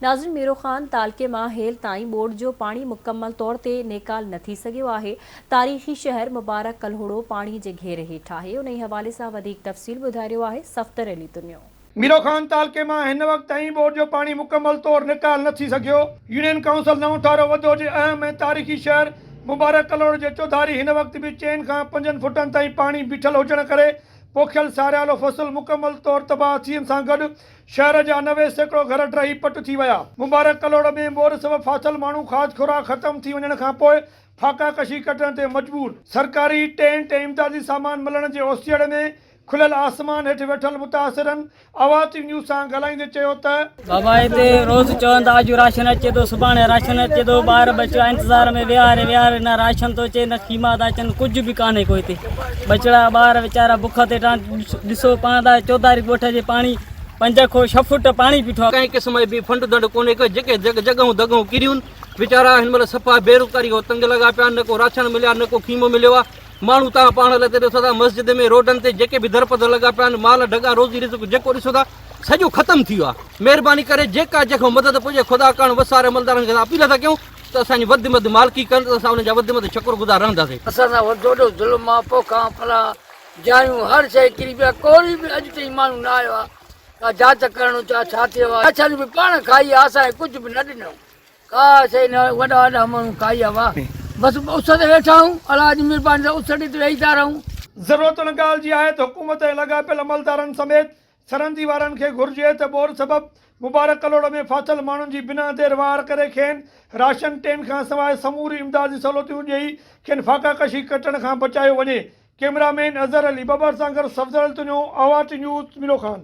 ناظرين ميرو خان تعلقي مان هيل تائين ٻوڏ جو پاڻي مڪمل طور تي نيڪال نه ٿي سگهيو آهي، تاريخي شهر مبارڪ ڪلهوڙو پاڻي جي گهيري هيٺ آهي، انهي حوالي سان وڌيڪ تفصيل ٻڌائي رهيو آهي صفدر علي تنيو. ميرو خان تعلقي مان هن وقت تائين ٻوڏ جو پاڻي مڪمل طور نيڪال نه ٿي سگهيو. يونين ڪائونسل نئون ٺارو وڌو جي اهم ۽ تاريخي شهر مبارڪ ڪلهوڙو جي چوڌاري هن وقت به چئن کان پنجن فوٽن تائين پاڻي بيٺل هجڻ ڪري پوکيل ساريالو فصل مڪمل طور تباهه ٿيڻ سان گڏ شهر جا 90% گهر ڊهي پٽ ٿي ويا. مبارڪ ڪلهوڙ ۾ ٻوڏ سبب ڦاٿل ماڻهو کاڌ خوراڪ ختم ٿي وڃڻ کانپوء فاقا ڪشي ڪٽڻ تي مجبور. سرڪاري ٽينٽ ۽ امدادي سامان ملڻ جي اوسيئڙي ۾ کليل آسمان هيٺ ويٺل متاثرن آواز ٽي وي نيوز سان ڳالهائيندي چيو ته. بابا هتي روز چون ٿا اڄ راشن اچي ٿو سڀاڻي راشن اچي ٿو ٻار ٻچڙا انتظار ۾ ويهاري ويهاري نه راشن ٿو اچي نه خيما ٿا اچن ڪجهه به ڪانهي ڪو هتي ٻچڙا ٻار ويچارا بک تي ٽان ڏسو پاڻ ٿا چوڌاري ڳوٺ جي پاڻي پنج کان ڇهه فوٽ پاڻي بيٺو آهي. ڪنهن قسم جي به فنڊ دنڊ ڪونهي ڪو جيڪي جڳهون دڳهون ڪريون ويچارا هن مهل صفا بيروزگاري کان تنگ لڳا پيا آهن نه ڪو راشن مليو آهي نه ڪو خيمو مليو آهي ماڻهو توهان پاڻ هلي ڏسو ٿا مسجد ۾ روڊن تي جيڪي به درپدر لڳا پيا آهن مال ڍڳا روزي رزق جيڪو ڏسو ٿا سڄو ختم ٿي ويو آهي مهرباني ڪري جيڪا جنهن کان مدد پڄي خدا ڪارڻ وساري عملدارن کي اسان اپيل ٿا ڪيون ته اسان جي وڌ ۾ وڌ مالڪي ڪن ته اسان انهن جا وڌ ۾ وڌ شڪر گذار رهنداسين. اسان سان وڏو ظلم آ پوکان پلان جايون هر شيء ڪري پيا ڪوري به اڄ تائين ماڻهو نه آيو آ ڪا جاچ ڪرڻ چا ڇا ٿيو آ اڇن به پاڻ کائي آ اسان کي ڪجهه به نه ڏنو. ڪا شيء نه وڏا وڏا ماڻهو کائي آ واهه بس اس تي ويٺا آهيون الله جي مھرباني سان اس تي ويهي ٿا رهون. ضرورت ان ڳالهه جي آهي ته حڪومت ۽ لاڳاپيل عملدارن سميت سرندي وارن کي گهرجي ته ٻوڏ سبب مبارڪ ڪلهوڙو ۾ ڦاٿل ماڻهن جي بنا دير واهر ڪري کين راشن ٽين کانسواء سموريون امدادي سهولتيون ڏئي کين فاقا ڪشي ڪٽڻ کان بچايو وڃي. ڪئميرا مين اظهر علي ٻٻر سان گڏ صفدر علي تنيو، آواز ٽي نيوز، ميرو خان.